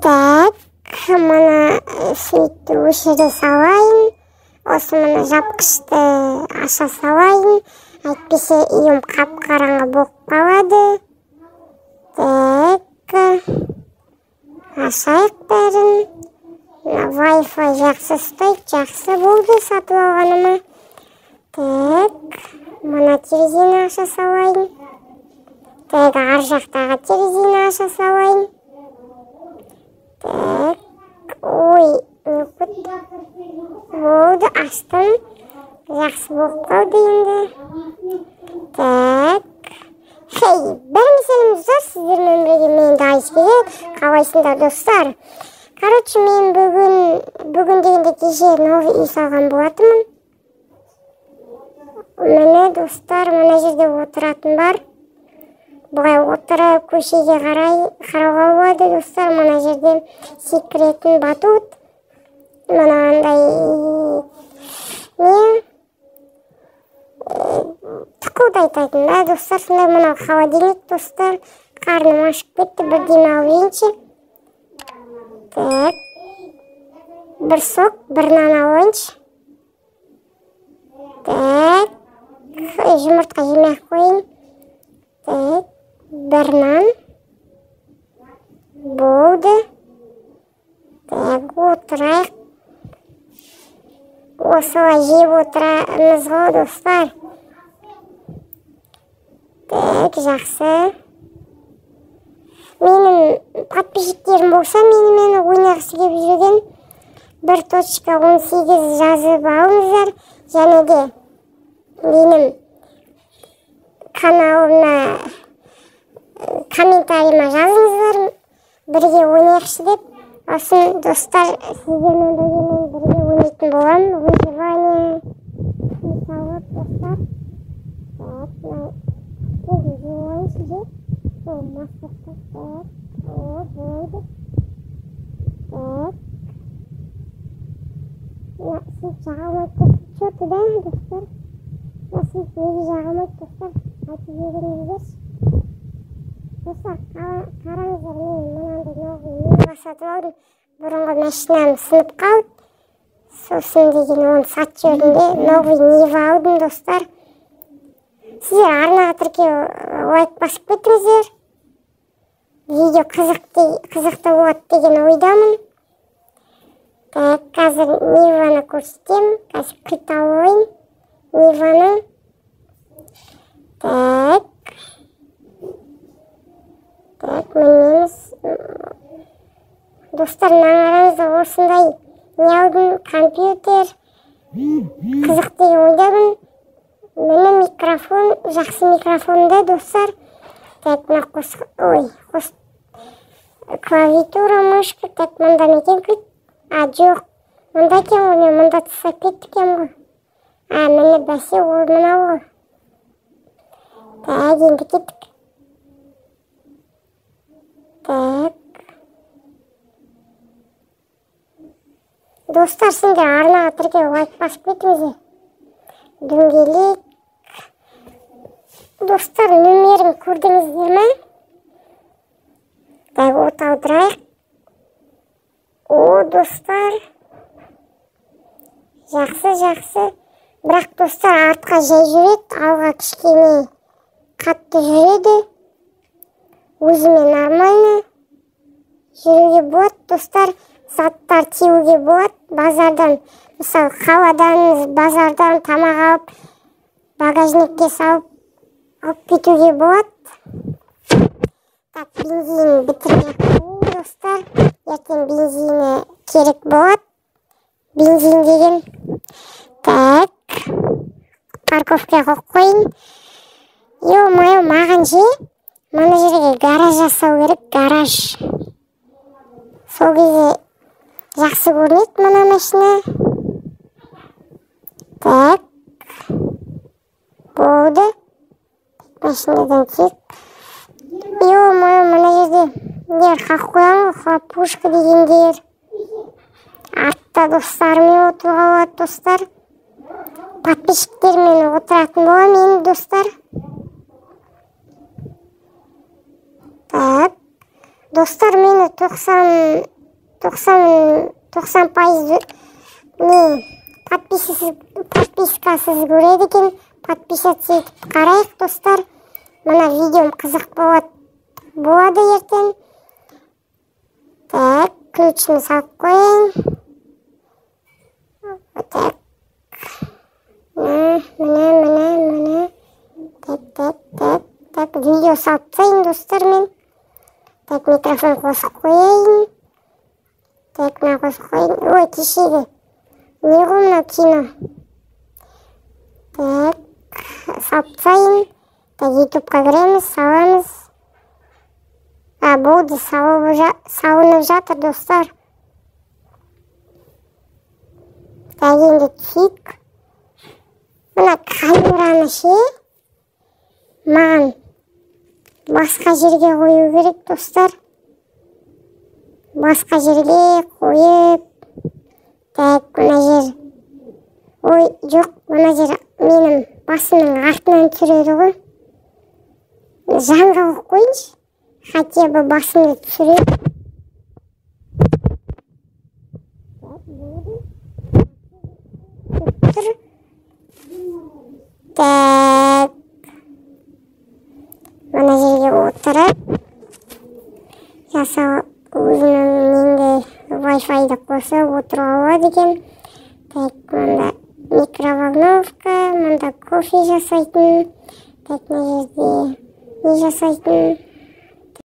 Так, мына светті өшіре салайын. Осы мына жапқышты аша салайын. Әйтпесе үйім қап-қараңғы болып қалады. Так, ашайық бәрін. Мына Wi-Fi жақсы ұстайды, жақсы болды сатып алғаныма. Так, мына терезені аша салайын. Так, ар жақтағы терезені аша салайын. Так, ой, не болды, аштым. Жақсы болып қалды енді. Так, хей, бәріңе сәлем достар, сіздермен бірге мен Дайскелет. Қалайсыңдар достар? Короче, мен бүгін дегенде кеше новый үй салған болатынмын. Міне достар, мына жерде отыратын бар. Былай отырып көшеге қарай қарауға болады достар. Мына жерде секіретін батут, мынандай не тұқылдайтатын да достар. Сондай мынау холодильник достар. Қарным ашып кетті, бірдеме алып жейінші. Так, бір сок, бір нан алайыншы. Так, жұмыртқа жемей ақ қояйын. Так, бір нан болды. Так, отырайық. Осылай жеп отырамыз ғой достар. Так, жақсы. Менің подписчиктерім болса, менімен ойнағысы келіп жүрген 1.18 жазып алыңыздар. Және де менің каналыма комментарийіме жазыңыздар, бірге ойнайықшы деп. Сосын достар, сіздермен бірге мен бірге ойнайтын боламын. Выживание мысалы достар. Так, мына өзім жеп алайыншы жеп. Сол мас болып қалды. Так, о, болды. Так, мына свет жаға алмайды че-то да достар. Мына свет неге жаға алмайды достар? Айтып жіберіңіздерші. Достар, қараңыздар, мен мынандай новый Нива сатып алдым. Бұрынғы машинам сынып қалды. Сосын деген оны сатып жібердім де, новый Нива алдым достар. Сіздер арнаға тіркеу лайк басып кетіңіздер. Видео қызықты болады деген ойдамын. Так, қазір Ниваны көрсетемін. Қазір кілт алып алайын Ниваны. Так. Так, мінеміз. Достар, мына қараңыздар, осындай не алдым, компьютер. Қызық деген ойдамын. Міне микрофон, жақсы микрофон да достар. Так, мына қос, ой, қос клавиатура, мышка. Так, мында ма екен кілт? А, жоқ, мында екен ғой, мен мында тастап кеттік екен ғой. А, міне бәсе, ол мынау ғой. Так, енді кеттік. Так. Достар, сендер арнаға тіркеліп лайк басып кетіңіздер. Дөңгелек. Достар, нөмерін көрдіңіздер ме? Так, от алдырайық. О, достар. Жақсы, жақсы. Бірақ достар артқа жай жүреді, алға кішкене қатты жүреді. Өзіме нормально жүруге болады достар. Заттар тиеуге болады базардан. Мысалы, қаладан, базардан тамақ алып, багажникке салып алып кетуге болады. Так, бензин бітірмей қояйын достар. Ертең бензині керек болады. Бензин деген. Так, парковкаға қойып қояйын. Ё-моё, маған ше, мына жерге гараж жасау керек, гараж. Сол кезде жақсы көрінеді мына машина. Так, болды. Машинадан түсейік. Ё-моё, мына жерде нелер қағып қойған ғой, хлопушка дегендер. Артта достарыммен отыруға болады достар. Подписчиктермен отыратын боламын енді достар. Так, достар, мені 90 90% не подпискасыз көреді екен. Подписаться етіп қарайық, достар. Мына видеом қызық болады ертең. Так, ключін салып қояйын. Так. Міне. Так, так, так, так. Видео салып тастайын, достар, мен. Так, микрофон қосып қояйын. Так, мына қосып қояйын. Ой, кешегі. Не ғой мынау кино? Так, салып тастайын. Так, ютубқа кіреміз, саламыз. А, болды, салынып жатыр, достар. Так, енді түсейік. Мына камераны ше, маған басқа жерге қою керек, достар. Басқа жерге қойып. Так, мына жер. Ой, жоқ, мына жер менің басымның артынан түсіреді ғой. Жанға қойып қойыншы. Хотя бы басымды түсіреді. Так. Мына жерге отырып жасау өзінің менде Wi-Fi-ды қосып отыруға болады екен. Так, мында микроволновка, мында кофе жасайтын. Так, мына жерде не жасайтын?